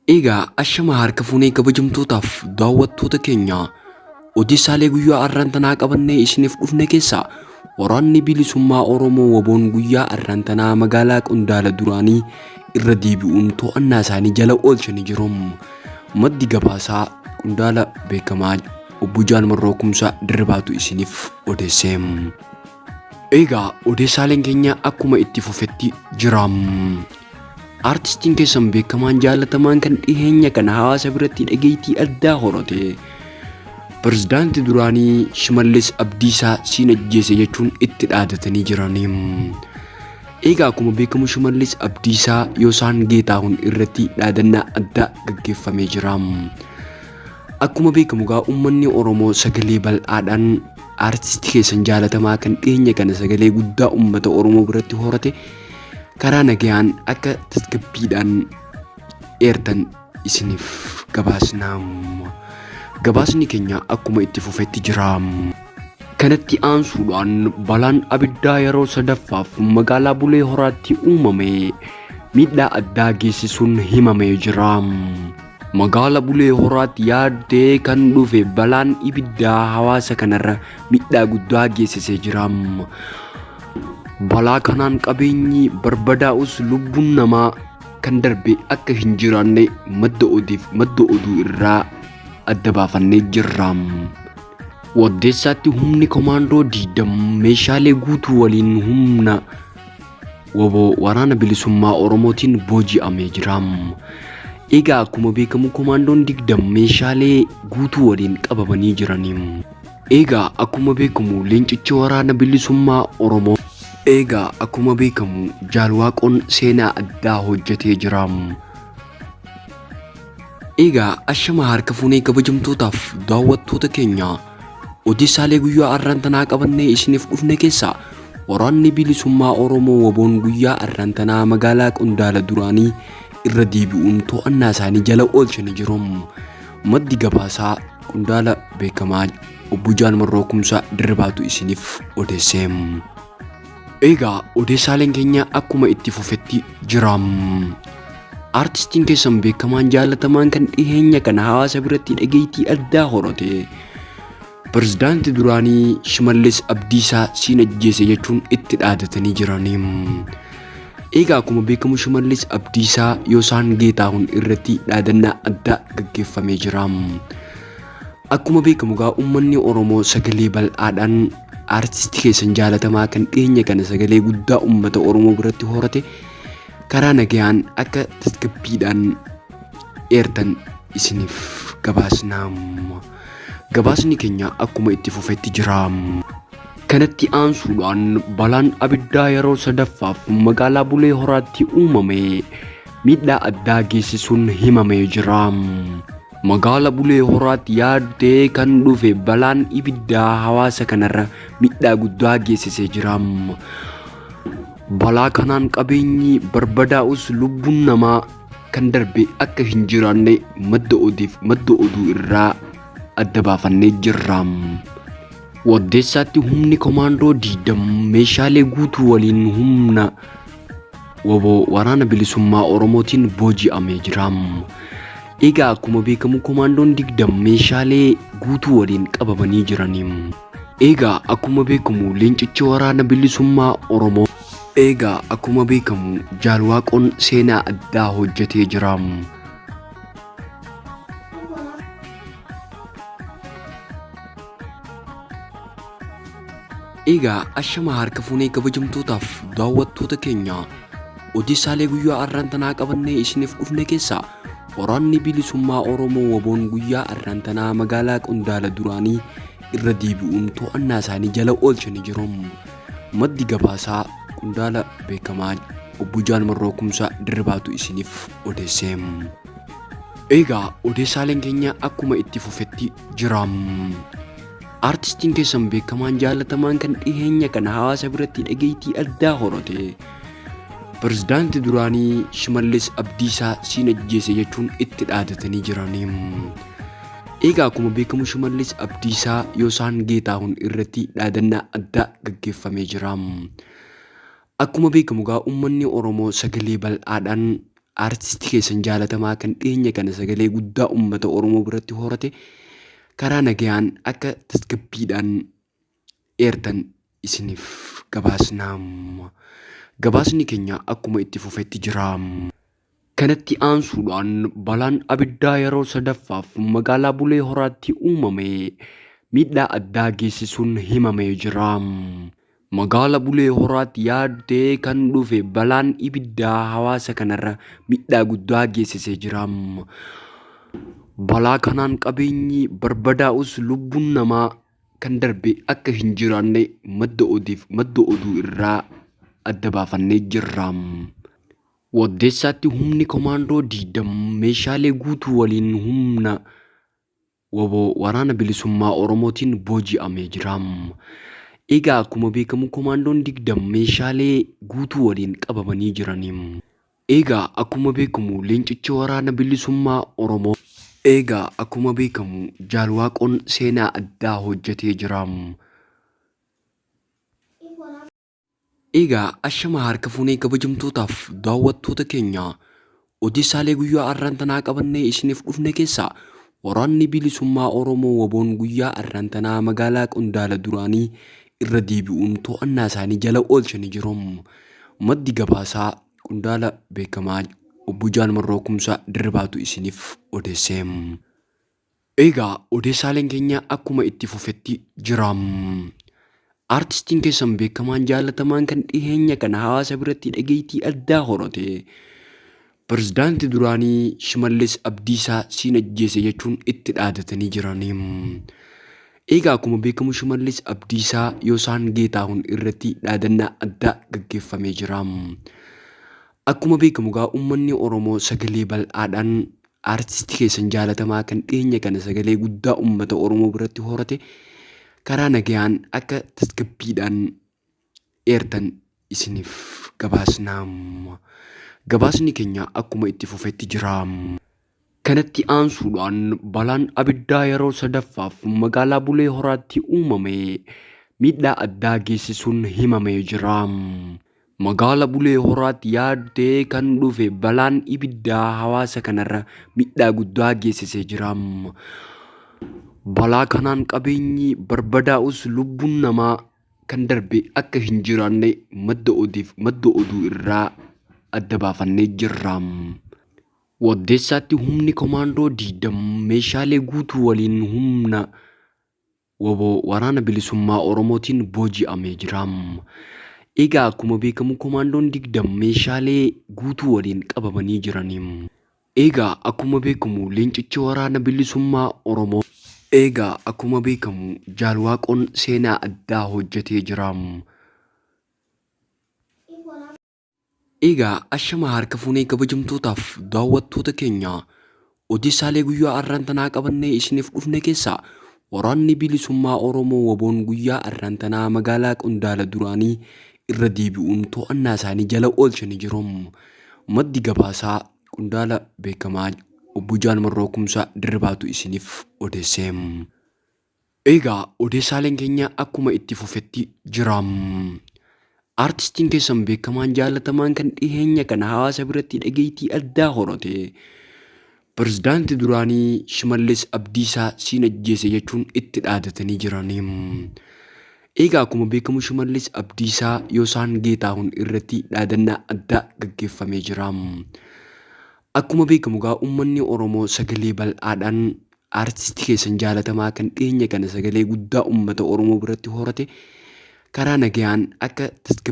Egaa ashama harka fuunee kabajamtootaaf daawwattoota keenya odeessaalee guyyaa har'aan tanaa qabannee isiniif dhufne keessaa waraanni bilisummaa Oromoo waboon guyyaa har'aan tanaa magaalaa Qondaala duraanii irra deebi'uun to'annaa isaanii jala oolchanii jiru. Maddi gabaasaa Qondaala beekamaa obbo Jaal Marroo Kumsaa Dirribaatu isiniif odeesse. Egaa odeessaaleen keenya akkuma itti fufetti jira. Artistiin keessan beekamaan jaalatamaan kan dhiheenya kana hawaasa biratti dhageettii addaa horate pirezidaantii duraanii Shimallis Abdiisaa siin ajjeese jechuun itti dhaadatanii jirani. Egaa akkuma beekamu Shimallis Abdiisaa Yoosaan Geetaahun irratti dhaadannaa addaa gaggeeffamee jira. Akkuma beekamu gaa uummanni Oromoo sagalee bal'aadhaan artistii keessan jaalatamaa kan dhiyeenya kana sagalee guddaa uummata Oromoo biratti horate karaa nagayaan akka tasgabbiidhaan eertan isiniif gabaasna. Gabaasni keenya akkuma itti fufetti jira. Kanatti aansuudhaan balaan abiddaa yeroo sadaffaaf magaalaa Bulee Horaatti uumame miidhaa addaa geessisuun himamee jira. Magaala Bulee Horaatti yaaddee kan dhufe balaan ibiddaa hawaasa kanarra miidhaa guddaa geessisee jira. Balaa kanaan qabeenyi barbadaa'us lubbuun namaa kan darbe akka hin jiraanne madda odeef madda oduu irraa adda baafannee jirra. Waddeessaatti humni komaandoo diidam meeshaalee guutuu waliin humna wbo waraana bilisummaa Oromootiin booji'amee jira. Egaa akkuma beekamu komaandoon digdam meeshaalee guutuu waliin qabamanii jirani. Egaa akkuma beekamu leencichi waraana bilisummaa Oromoo. Egaa akkuma beekamu Jaal Waaqoon seenaa addaa hojjetee jira. Egaa ashama harka fuunee kabajamtootaaf daawwattoota keenya odeessaalee guyyaa har'aan tanaa qabannee isiniif dhufne keessaa waraanni bilisummaa Oromoo waboon guyyaa har'aan tanaa magaalaa Qondaala duraanii irra deebi'uun to'annaa isaanii jala oolchanii jiru. Maddi gabaasaa Qondaala beekamaa obbo Jaal Marroo Kumsaa Dirribaatu isiniif odeesse. Egaa odeessaaleen keenya akkuma itti fufetti jira. Artistiin keessan beekamaan jaalatamaan kan dhiheenya kana hawaasa biratti dhageettii addaa horate pirezidaantii duraanii Shimallis Abdiisaa siin ajjeese jechuun itti dhaadatanii jirani. Egaa akkuma beekamu Shimallis Abdiisaa Yoosaan Geetaahun irratti dhaadannaa addaa gaggeeffamee jira. Akkuma beekamu gaa uummanni Oromoo sagalee bal'aadhaan artistii keessan jaalatamaa kan dhiyeenya kana sagalee guddaa uummata Oromoo biratti horate karaa nagayaan akka tasgabbiidhaan eertan isiniif gabaasna. Gabaasni keenya akkuma itti fufetti jira. Kanatti aansuudhaan balaan abiddaa yeroo sadaffaaf magaalaa Bulee Horaatti uumame miidhaa addaa geessisuun himamee jira. Magaala Bulee Horaatti yaaddee kan dhufe balaan ibiddaa hawaasa kanarra miidhaa guddaa geessisee jira. Balaa kanaan qabeenyi barbadaa'us lubbuun namaa kan darbe akka hin jiraanne madda odeef madda oduu irraa adda baafannee jirra. Waddeessaatti humni komaandoo diidam meeshaalee guutuu waliin humna wbo waraana bilisummaa Oromootiin booji'amee jira. Egaa akkuma beekamu komaandoon digdam meeshaalee guutuu waliin qabamanii jirani. Egaa akkuma beekamu leencichi waraana bilisummaa Oromoo. Egaa akkuma beekamu Jaal Waaqoon seenaa addaa hojjetee jira. Egaa ashama harka fuunee kabajamtootaaf daawwattoota keenya odeessaalee guyyaa har'aan tanaa qabannee isiniif dhufne keessaa waraanni bilisummaa Oromoo waboon guyyaa har'aan tanaa magaalaa Qondaala duraanii irra deebi'uun to'annaa isaanii jala oolchanii jiru. Maddi gabaasaa Qondaala beekamaa obbo Jaal Marroo Kumsaa Dirribaatu isiniif odeesse. Egaa odeessaaleen keenya akkuma itti fufetti jira. Artistiin keessan beekamaan jaalatamaan kan dhiheenya kana hawaasa biratti dhageettii addaa horate pirezidaantii duraanii Shimallis Abdiisaa siin ajjeese jechuun itti dhaadatanii jirani. Egaa akkuma beekamu Shimallis Abdiisaa Yoosaan Geetaahun irratti dhaadannaa addaa gaggeeffamee jira. Akkuma beekamu gaa uummanni Oromoo sagalee bal'aadhaan Aartistii keessan jaalatamaa kan dhiyeenya kana sagalee guddaa uummata Oromoo biratti horate karaa nagayaan akka tasgabbiidhaan eertan isiniif gabaasna. Gabaasni keenya akkuma itti fufetti jira. Kanatti aansuudhaan balaan abiddaa yeroo sadaffaaf magaalaa Bulee Horaatti uumame miidhaa addaa geessisuun himamee jira. Magaala Bulee Horaatti yaaddee kan dhufe balaan ibiddaa hawaasa kanarra miidhaa guddaa geessisee jira. Balaa kanaan qabeenyi barbadaa'us lubbuun namaa kan darbe akka hin jiraanne madda odeef madda oduu irraa adda baafannee jirra. Waddeessaatti humni komaandoo 20 meeshaalee guutuu waliin humna Wbo Waraana Bilisummaa Oromootiin booji'amee jira. Egaa akkuma beekamu komaandoon 20 meeshaalee guutuu waliin qabamanii jirani. Egaa akkuma beekamu leencichi Waraana Bilisummaa Oromoo. Egaa akkuma beekamu Jaal Waaqoon seenaa addaa hojjetee jira. Egaa ashama harka fuunee kabajamtootaaf daawwattoota keenya odeessaalee guyyaa arraan tanaa qabannee isiniif dhufne keessaa waraanni bilisummaa Oromoo waboon guyyaa arraan tanaa magaalaa Qondaala duraanii irra deebi'uun to'annaa isaanii jala oolchanii jiru. Maddi gabaasaa Qondaala beekamaa obbo Jaal Marroo Kumsaa Dirribaatu isiniif odeesse. Egaa odeessaaleen keenya akkuma itti fufetti jira. Aartistiin keessan beekamaan jaalatamaan kan dhiheenya kana hawaasa biratti dhageettii addaa horate pirezidaantii duraanii Shimallis Abdiisaa siin ajjeese jechuun itti dhaadatanii jirani. Egaa akkuma beekamu Shimallis Abdiisaa Yoosaan Geetaahun irratti dhaadannaa addaa gaggeeffamee jira. Akkuma beekamu egaa uummanni Oromoo sagalee bal'aadhaan Aartistii keessan jaalatamaa kan dhiyeenya kana sagalee guddaa uummata Oromoo biratti horate karaa nagayaan akka tasgabbiidhaan eertan isiniif gabaasna. Gabaasni keenya akkuma itti fufetti jira. Kanatti aansuudhaan balaan abiddaa yeroo sadaffaaf magaalaa Bulee Horaatti uumame miidhaa addaa geessisuun himamee jira. Magaala Bulee Horaatti yaaddee kan dhufe balaan ibiddaa hawaasa kanarra miidhaa guddaa geessisee jira. Balaa kanaan qabeenyi barbadaa'us lubbuun namaa kan darbe akka hin jiraanne madda odeef madda oduu irraa adda baafannee jirra. Waddeessaatti humni komaandoo 20 meeshaalee guutuu waliin humna Wbo Waraana Bilisummaa Oromootiin booji'amee jira. Egaa akkuma beekamu komaandoon 20 meeshaalee guutuu waliin qabamanii jirani. Egaa akkuma beekamu leencichi Waraana Bilisummaa Oromoo. Egaa akkuma beekamu Jaal Waaqoon seenaa addaa hojjetee jira. Egaa ashama harka fuunee kabajamtootaaf daawwattoota keenya odeessaalee guyyaa arraan tanaa qabannee isiniif dhufne keessaa waraanni bilisummaa Oromoo waboon guyyaa arraan tanaa magaalaa Qondaala duraanii irra deebi'uun to'annaa isaanii jala oolchanii jiru. Maddi gabaasaa Qondaala beekamaa obbo Jaal Marroo Kumsaa Dirribaatu isiniif odeesse. Egaa odeessaaleen keenya akkuma itti fufetti jira. Aartistiin keessan beekamaan jaalatamaan kan dhiheenya kana hawaasa biratti dhageettii addaa horate pirezidaantii duraanii Shimallis Abdiisaa siin ajjeese jechuun itti dhaadatanii jirani. Egaa akkuma beekamu Shimallis Abdiisaa Yoosaan Geetaahun irratti dhaadannaa addaa gaggeeffamee jira. Akkuma beekamu egaa uummanni Oromoo sagalee bal'aadhaan Aartistii keessan jaalatamaa kan dhiyeenya kana sagalee guddaa uummata Oromoo biratti horate karaa nagayaan akka tasgabbii.